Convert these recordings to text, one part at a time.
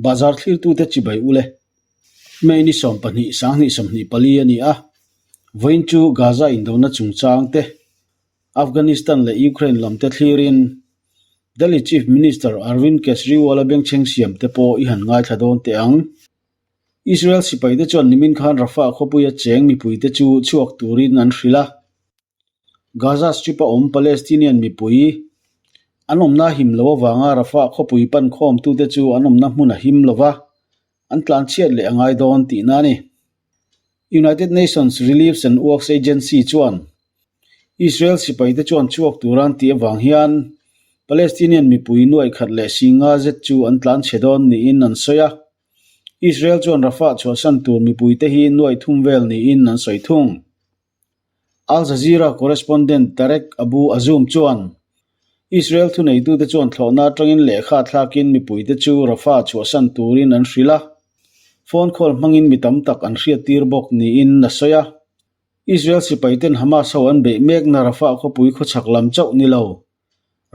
Bazar thlirtute chibai ule. May ni 12 2024 a ni a, vawiin chu Gaza indona chungchang te, Afghanistan leh Ukraine lam te thlirin Delhi Chief Minister Arvind Kejriwal-a bengchheng siam te pawh i han ngaithla dawn teh ang. Israel sipaite chuan nimin khan Rafah khawpuia cheng mipuite chu chhuak turin an hrilh a. Gaza Strip-a awm Palestinian mipui an awmna him lo avanga Rafah khawpui pan khawmtute chu an awmna hmun a him lo va, an tlanchhiat leh a ngai dawn tihna a ni. United Nations Relief and Works Agency chuan Israel sipaite chuan chhuak tura an tih avang hian Palestinian mipui nuaih khat leh si nga zet chu an tlanchhe dawn niin an sawi a. Israel chuan Rafah chhuahsan tur mipuite hi nuaih thum vel niin an sawi thung. Al Jazeera correspondent Tarek Abu Azzoum chuan Israel thuneitute chuan thlawhna atangin lehkha thlakin mipuite chu Rafah chhuahsan turin an hrilh a, phone call hmangin mi tam tak an hriattir bawk niin a sawi a. Israel sipaiten Hamas ho an beih mekna Rafah khawpui khawchhak lam chauh ni lo,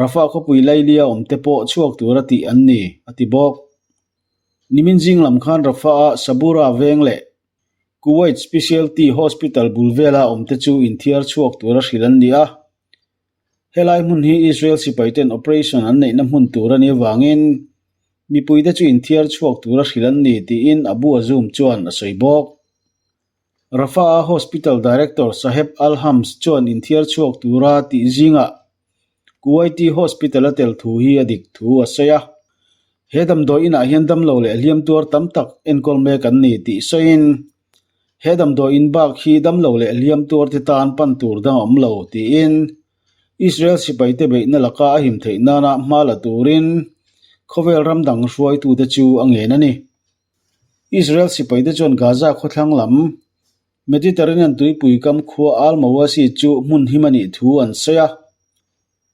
Rafah khawpui Lailia awmte pawh chhuak tura tih an ni, a ti bawk. Nimin zing lam khan Rafah-a Sabura veng leh Kuwait Specialty Hospital bul vela awmte chu inthiar chhuak tura hrilh an ni a. Helai hmun hi Israel sipaiten operation an neihna hmun tur a nih avangin mipuite chu inthiar chhuak tura hrilh an ni tiin Abu Azzoum chuan a sawi bawk. Rafah-a hospital director Saheb Al-Hams chuan inthiar chhuak tura tih zingah Kuwaiti hospital a tel thu hi a dik thu a sawi a. He damdawi inah hian damlo leh hliam tuar tam tak enkawl mek an ni tih sawiin, He damdawi in bak hi damlo leh hliam tuar te tan pan tur dang a awm lo tiin Israel sipaite beihna laka a him theih nana hma la turin khawvel ram dang hruaitute chu a ngen a ni. Israel sipaite chuan Gaza khawthlang lam Mediterranean tuipui kam khua Al-Mawasi chu hmun him a nih thu an sawi a.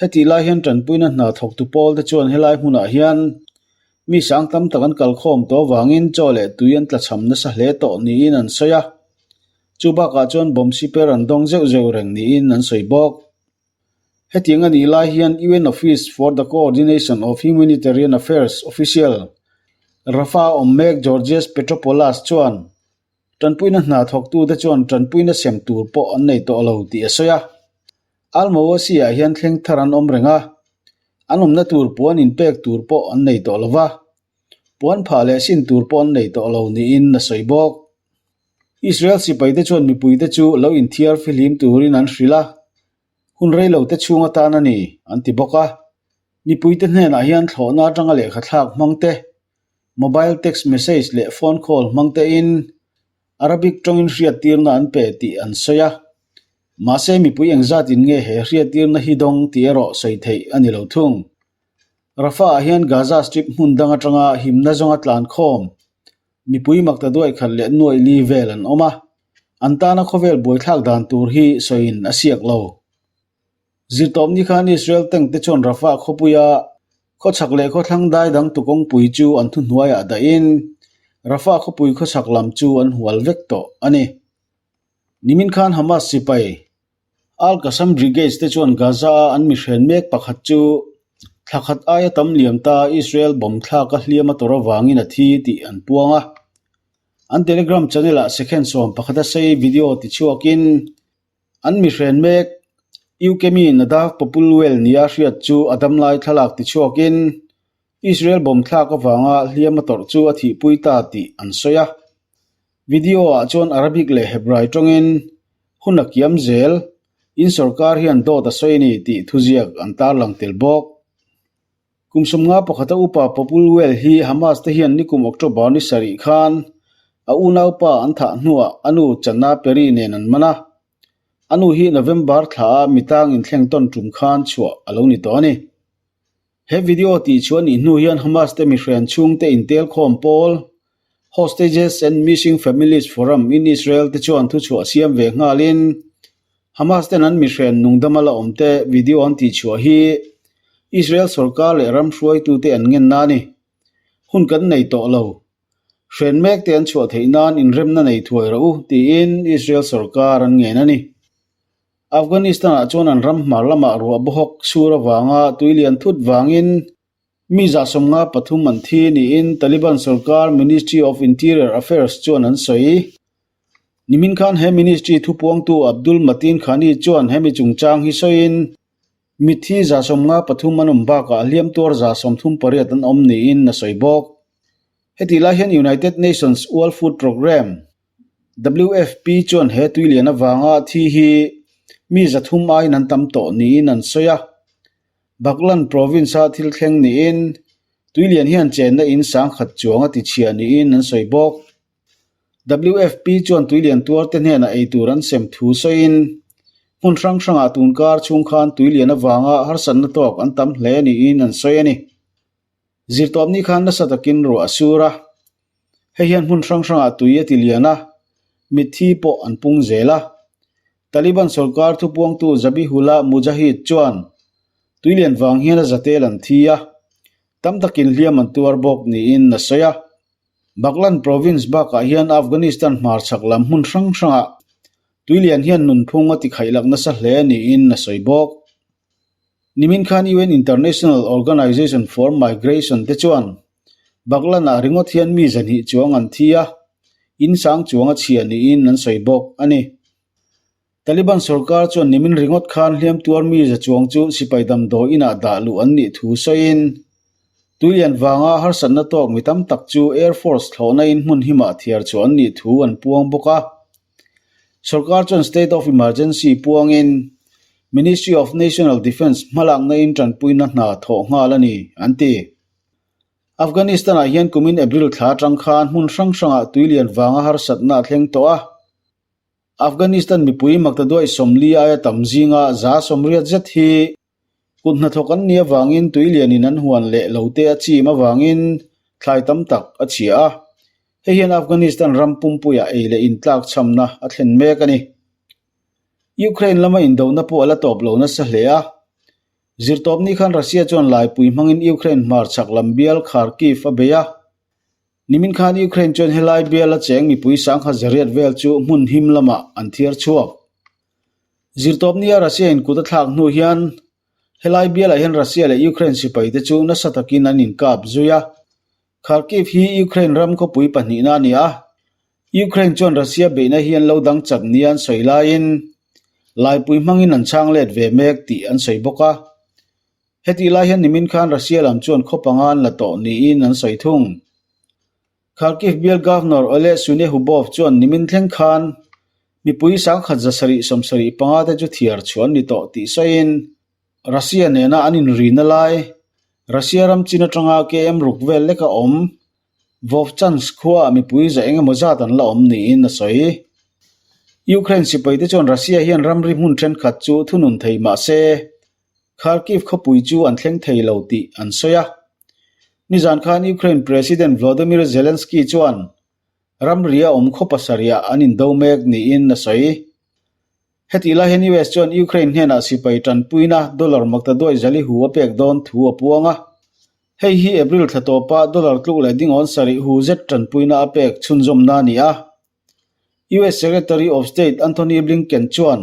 Hetih lai hian tanpuina hna thawktu pawl te chuan helai hmunah hian mi sang tam tak an kalkhawm tawh avangin chaw leh tui an tlachham nasa hle tawh niin an sawi a. Chu bakah chuan bomb siper an dawng zeuh zeuh reng niin an sawi bawk. Hetiang a nih lai hian UN Office for the Coordination of Humanitarian Affairs official Rafah awm mek Georges Petropoulos chuan Tanpuina hna thawktute chuan tanpuina sem tur pawh an nei tawh lo tih a sawi a. Al-Mawasi-ah hian thleng thar an awm reng a, an awmna tur puan inpek tur pawh an nei tawh lo va, puan phah leh sin tur pawh an nei tawh lo niin a sawi bawk. Israel sipaite chuan mipuite chu lo inthiar fihlim turin an hrilh a, hun rei lo te chhung atan a ni, an ti bawk a. Mipuite hnenah hian thlawhna atanga lehkha thlak hmang te, Mobile text message leh phone call hmang tein Arabic tawngin hriattirna an pe tih an sawi a. Mahse mipui engzatin nge he hriattirna hi dawng tih erawh sawi theih a ni lo thung. Rafah-ah hian Gaza Strip hmun dang atanga himna zawnga tlankhawm mipui makta duai khat leh nuaih li vel an awm a, an tana khawvel buaithlak dan tur hi sawiin a siak lo. Zirtawpni khan Israel tank te chuan Rafah khawpuia khawchhak leh khawthlang dai dang tukawngpui chu an thuhnuaiah dahin Rafah khawpui khawchhak lam chu an hual vek tawh a ni. Nimin khan Hamas sipai Al-Qassam Brigades te chuan Gaza-a an mihren mek pakhat chu thla khat aia tam liam ta Israel bomb thlaka hliam a tawrh avangin a thi tih an puang a. An Telegram channel-ah second 11 a sei video tichhuakin An mihren mek, UK mi Nadav Populwell nia hriat chu a damlai thlalak tichhuakin Israel bomb thlak avanga hliam a tawrh chu a thihpui ta tih an sawi a. Video-ah chuan Arabic leh Hebrai tawngin hun a kiam zel, in sorkar hian dawt a sawi a ni tih thuziak an tarlang tel bawk. Kum sawmnga pakhata upa Populwell hi Hamas te hian nikum October ni sarih khan a unaupa an thah hnuah a nu Chana Perry nen an man a. A nu hi November thlaah mitang inthleng tawn tum khan chhuah a lo ni tawh a ni. He video tih chhuah nih hnu hian Hamas te mihren chhungte intelkhawm pawl Hostages and Missing Families Forum in Israel te chuan thuchhuah siam ve nghalin Hamas ten an mihren nungdama la awmte video an tihchhuah hi Israel sorkar leh ram hruaitute an ngenna a ni. Hun kan nei tawh lo. Hren mek te an chhuah theih nan inremna nei thuai rawh u, tiin Israel sorkar an ngen a ni. Afghanistan-ah chuan an ram hmar lamah ruah bawhawk chhur avanga tui lian thut vangin. Mi 153 an thi niin Taliban sorkar Ministry of Interior Affairs chuan an sawi. Nimin khan he ministry thupuangtu Abdul Mateen Khani chuan hemi chungchang hi sawiin, Mitthi 153 an awm bakah hliam tuar 38 an awm niin a sawi bawk. Hetih lai hian United Nations World Food Programme, WFP, chuan he tuilian avanga thi hi mi 300 aiin an tam tawh niin an sawi a. Baghlan province-a thil thleng niin tuilian hian chenna in 10,000 chuang a tichhia niin an sawi bawk. WFP chuan tuilian tuarte hnenah eitur an sem thu sawiin, hmun hrang hrangah tunkar chhung khan tuilian avanga harsatna tawk an tam hle niin an sawi a ni. Zirtawpni khan nasa takin ruah a sur a, hei hian hmun hrang hrangah tui a ti lian a, mitthi pawh an pung zel a. Taliban sorkar thupuangtu Zabihullah Mujahid chuan tuilian vang hian a zatel an thi a, tam takin hliam an tuar bawk niin a sawi a. Baghlan province bakah hian Afghanistan hmarchhak lam hmun hrang hrangah tuilian hian nunphung a tikhaih lak nasa hle niin a sawi bawk. Nimin khan UN International Organization for Migration te chuan Baghlan-ah ringawt hian mi 200 chuang an thi a, in sang chuang a chhia niin an sawi bawk a ni. Taliban sorkar chuan nimin ringawt khan hliam tuar mi za chuang chu sipai damdawi inah dah luh an nih thu sawiin, tuilian vanga harsatna tawk mi tam tak chu Air Force thlawhna in hmun himah thiar chhuah an nih thu an puang bawk a. Sorkar chuan State of Emergency puangin Ministry of National Defence hmalakna in tanpuina hna thawh nghal a ni, an ti. Afghanistan-ah hian kumin April thla atang khan hmun hrang hrangah tuilian vanga harsatna a thleng tawh a. Afghanistan mipui maktaduai 40 aia tam zinga 180 zet hi kut hnathawk an nih avangin tuilianin an huan leh lo te a chim avangin thlai tam tak a chhia a. Hei hian Afghanistan ram pumpuiah ei leh intlakchhamna a thlen mek a ni. Ukraine lama indona pawh a la tawp lo nasa hle a. Zirtawpni khan Russia chuan laipui hmangin Ukraine hmarchhak lam bial Kharkiv a bei a. Nimin khan Ukraine chuan helai biala cheng mipui 10,100 vel chu hmun him lamah an thiar chhuak. Zirtawpnia Russia in kut a thlak hnu hian helai bialah hian Russia leh Ukraine sipai te chu nasa takin an inkap zui a. Kharkiv hi Ukraine ram khawpui pahnihna a ni a, Ukraine chuan Russia beihna hi an lo dang chat nia an sawi laiin laipui hmangin an chhang let ve mek tih an sawi bawk a. Hetih lai hian nimin khan Russia lam chuan khaw panga an la tawh niin an sawi thung. Kharkiv bial Governor Oleh Synehubov chuan nimin thleng khan mipui 1,775 te chu thiar chhuah an ni tawh tih sawiin Russia nena an inrina lai Russia ram chin atanga KM ruk vel leka awm Vovchansk khuaah mipui za eng emaw zat an la awm niin a sawi. Ukraine sipaite chuan Russia hian ramri hmun thenkhat chu thunun thei mah se Kharkiv khawpui chu an thleng thei lo tih an sawi a. Nizan khan Ukraine President Volodymyr Zelensky chuan ramri a awm khaw pasarihah an indo mek niin a sawi. Hetih lai hian US chuan Ukraine hnenah sipai tanpuina dollar maktaduai zali hu a pek dawn thu a puang a. Hei hi April thla tawpa dollar tluk leh dingawn sarih hu zet tanpuina a pek chhunzawmna a ni a. US Secretary of State Antony Blinken chuan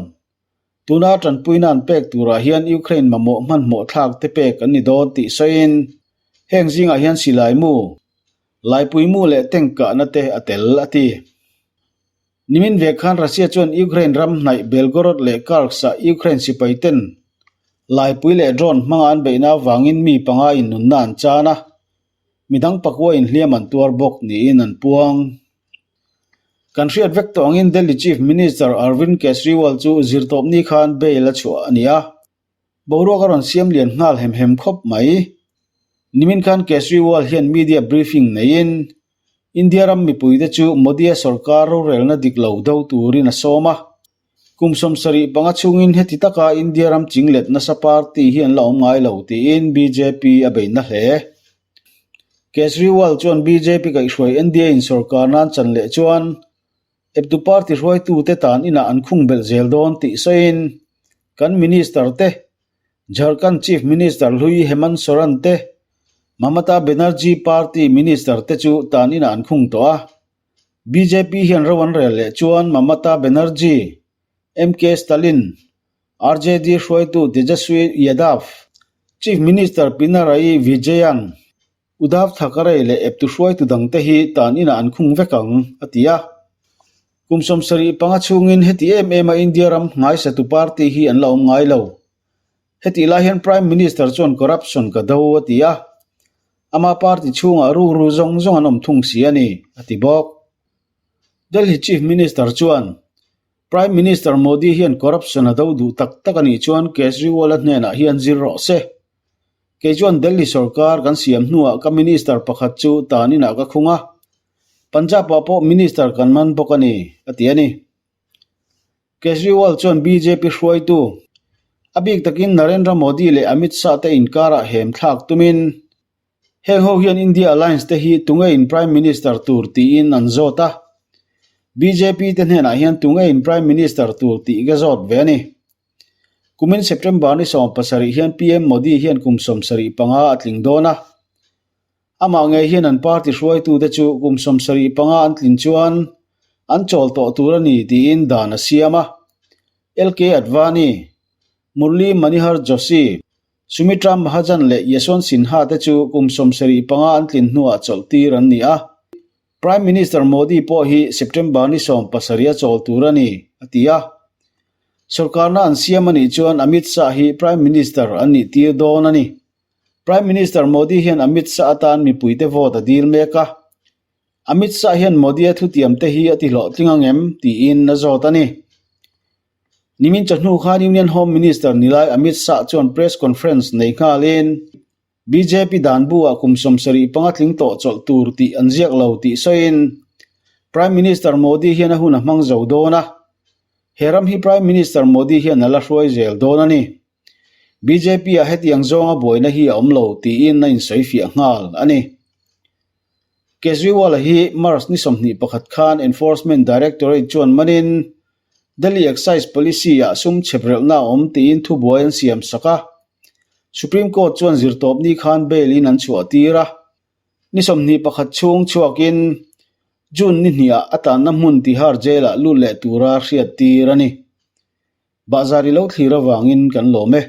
Tuna tanpuina an pek turah hian Ukraine mamawh hmanhmawh thlak te pek an ni dawn tih sawiin heng zingah hian silai mu, laipui mu leh tank kahna te a tel a ti. Nimin ve khan Russia chuan Ukraine ram hnaih Belgorod leh Kursk-ah Ukraine sipai ten laipui leh drone hmanga an beihna avangin mi panga in nunna an chan a, midang pakua inhliam an tuar bawk niin an puang. Kan hriat vek tawh angin Delhi Chief Minister Arvind Kejriwal chu zirtawpni khan bail a chhuah a ni a, boruak a rawn siam lian nghal hem hem khawp mai. Nimin khan Kejriwal hian media briefing neiin India ram mipuite chu Modi-a sorkar rorelna dik lo do turin a sawm a. Kum 75 chhungin heti taka India ram chinglet nasa party hi an la awm ngai lo tiin bjp a beihna hle. Kejriwal chuan bjp kaihhruai NDA in sorkar nan chan leh chuan eptu party hruaitute tan inah an khung belh zel dawn tih sawiin kan minister te, Jharkhand Chief Minister hlui Hemant Soren te, Mamata Banerjee party minister te chu tan inah an khung tawh a. Bjp hian ro an rel leh chuan Mamata Banerjee, MK Stalin, RJD hruaitu Tejaswi Yadav. Chief Minister Pinarayi Vijayan, Uddhav Thackeray leh eptu hruaitu dangte hi tan inah an khung vek ang, a ti a. Kum 75 chhungin heti em ema India ram nghaisatu party hi an la awm ngai lo. Hetih lai hian Prime Minister chuan corruption ka do a ti a, ama party chhungah rukru zawng zawng an awm thung si a ni, a ti bawk. Delhi Chief Minister chuan Prime Minister Modi hian corruption a do duh tak tak a nih chuan Kejriwal-a hnenah hian zir rawh se. Kei chuan Delhi sorkar kan siam hnuah ka minister pakhat chu tan inah ka khung a, Punjab-ah pawh minister kan man bawk a ni, a ti a ni. Kejriwal chuan bjp hruaitu, a bik takin Narendra Modi leh Amit Shah te inkarah hem thlak tumin heng ho hian India Alliance te hi tunge in Prime Minister tur tiin an zawt a. Bjp te hnenah hian tunge in Prime Minister tur tih ka zawt ve a ni. Kumin September ni 17 hian PM Modi hian kum 75 a tling dawn a. Amah ngei hian an party hruaitute chu kum 75 an tlin chuan an chawl tawh tur a ni tiin dan a siam a. LK Advani, Murli Manihar Joshi, Sumitra Mahajan leh Yashwant Sinha te chu kum 75 an tlin hnuah chawlh tir an ni a. Prime Minister Modi pawh hi September ni 17 a chawl tur a ni, a ti a. Sorkarna an siam a nih chuan Amit Shah hi Prime Minister an nih tir dawn a ni. Prime Minister Modi hian Amit Shah atan mipuite vote a dil mek a. Amit Shah hian Modi-a thutiamte hi a ti hlawhtling ang em? tiin a zawt a ni. Nimin chawhnu khan Union Home Minister nilai Amit Shah chuan press conference nei nghalin bjp dan bu-ah kum 75 tling tawh chawlh tur tih an ziak lo tih sawiin Prime Minister Modi hian a hun a hmang zo dawn a, he ram hi Prime Minister Modi hian a la hruai zel dawn a ni. BJP-ah hetiang zawnga buaina hi a awm lo tiin a insawifiah nghal a ni. Kejriwal-a hi March ni 21 khan Enforcement Directorate chuan manin Delhi Excise Policy-ah sum chheprelhna a awm tiin thubuai an siam sak a. Supreme Court chuan zirtawpni khan bail-in an chhuah tir a. Ni 21 chhung chhuakin June ni hniah a tanna hmun Tihar Jail-ah lut leh tura hriat tir a ni. Bahzar i lo thlir avangin kan lawm e.